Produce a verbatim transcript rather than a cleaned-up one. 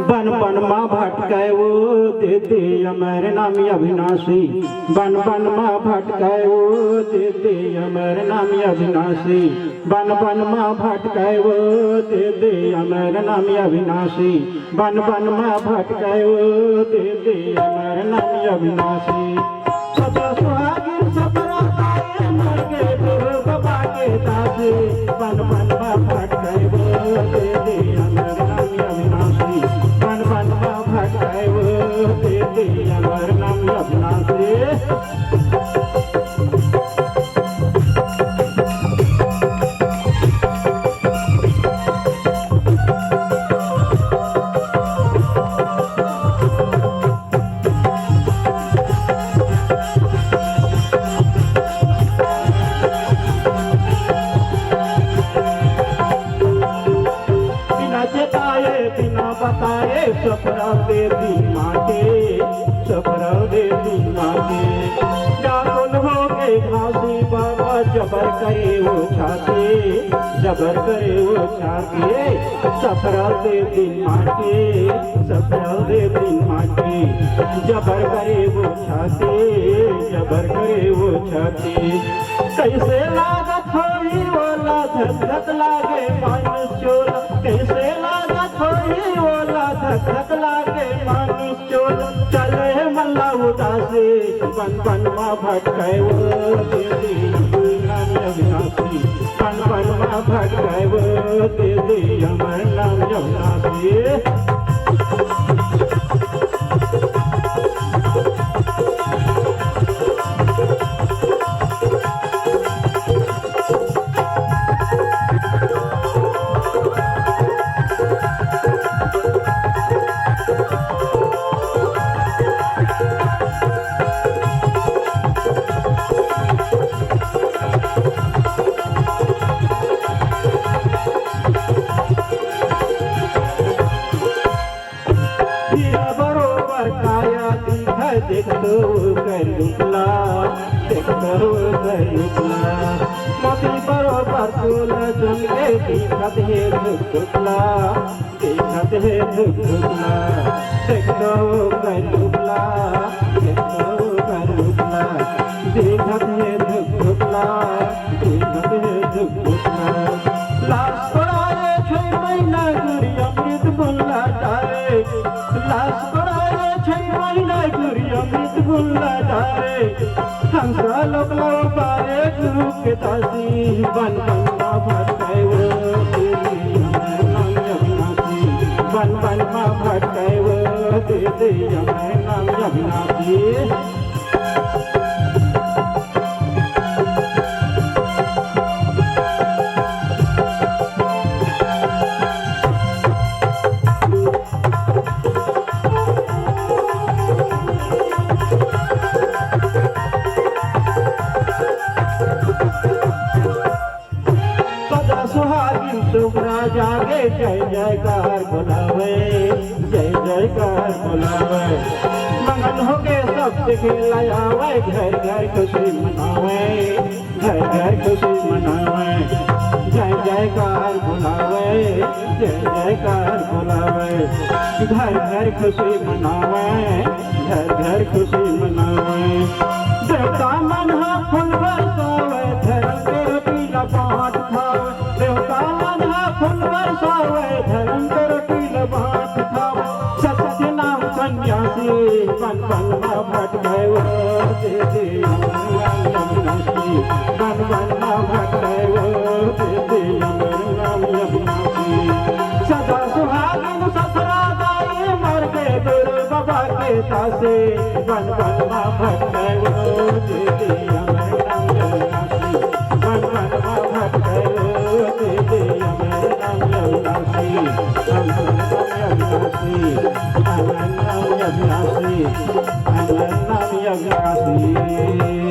बन बन मा भटकै वो दीदी, अमर नाम अविनाशी। बन बन मा भटकै वो दीदी, अमर नाम अविनाशी। बन बन मा भटकै वो दीदी, अमर नाम अविनाशी। बन बन मा भटकै वो दीदी, अमर नाम अविनाशी। सदा सुहागिन सफरा पाए, मर के गुरु बाबा के दासी। बन बन मा भटकै वो दीदी, अमर नाम अविनाशी। बन बन मा भटकै वो दीदी, अमर नाम अविनाशी। बिना चेताए, बिना बताए, सफरा दे दिन माटे, सफरा दे दिन माटे। डाकुन हो के घासी बाबा, जबर करे वो छाती, जबर करे वो छाती। सफरा दे दिन माटे, सफरा दे दिन माटे। जबर करे वो छाती, जबर करे वो छाती। कैसे लागत होई ओला, धक धक लागे मानुष चोला। कैसे लागत होई ओला, धक धक लागे मानुष चोला। चले मल्ला उदासी, बन बन मा भटकै वो दीदी, अमर नाम अविनाशी। बन बन मा भटकै वो दीदी, अमर नाम अविनाशी। हीरा बरोबर काया दिखय, देखतो कर लुकला, देखतो कर लुकला। मोती बरोबर तोला चमके, दिखत हे धुकधुकला, दिखत हे धुकधुकला। देखतो कर लुकला, देखतो कर लुकला, दिखत हे धुकधुकला, दिखत हे धुकधुकला। लास पड़ाए छै महीना गुरी अमृत बुल्ला डारे। लास पड़ाए छै महीना गुरी अमृत बुल्ला डारे। हंसा लोकला बारे गुरु के दासी। बन बन मा भटकै वो दीदी, अमर नाम अविनाशी। बन बन मा भटकै वो दीदी, अमर नाम अविनाशी। सदा सुहागिन सुभरा जागे, जय जयकार बोलावे, जय जयकार बोलावे। मगन होके सब देखे ला आवे, घर घर खुशी मनावे, घर घर खुशी मनावे। जय जयकार बोलावे, जय जयकार बोलावे, घर घर खुशी मनावे, घर घर खुशी मनावे। देवता मन ह फूल बरसावे, धरम के रोटी ला बांट खावे। देवता मन ह फूल बरसावे, धरम के रोटी ला बांट खावे। सत्य नाम सन्यासी, बन बन मा भटकै वो दीदी, अमर नाम अविनाशी। बन बन मा भटकै वो दीदी, अमर नाम अविनाशी। सदा सुहागिन सफरा दाई, मर के गुरु बाबा के दासी। बन बन मा भटकै वो दीदी, अमर नाम अविनाशी। बन बन मा भटकै वो अविनाशी, अनन्यम अविनाशी, अनन्यम अविनाशी।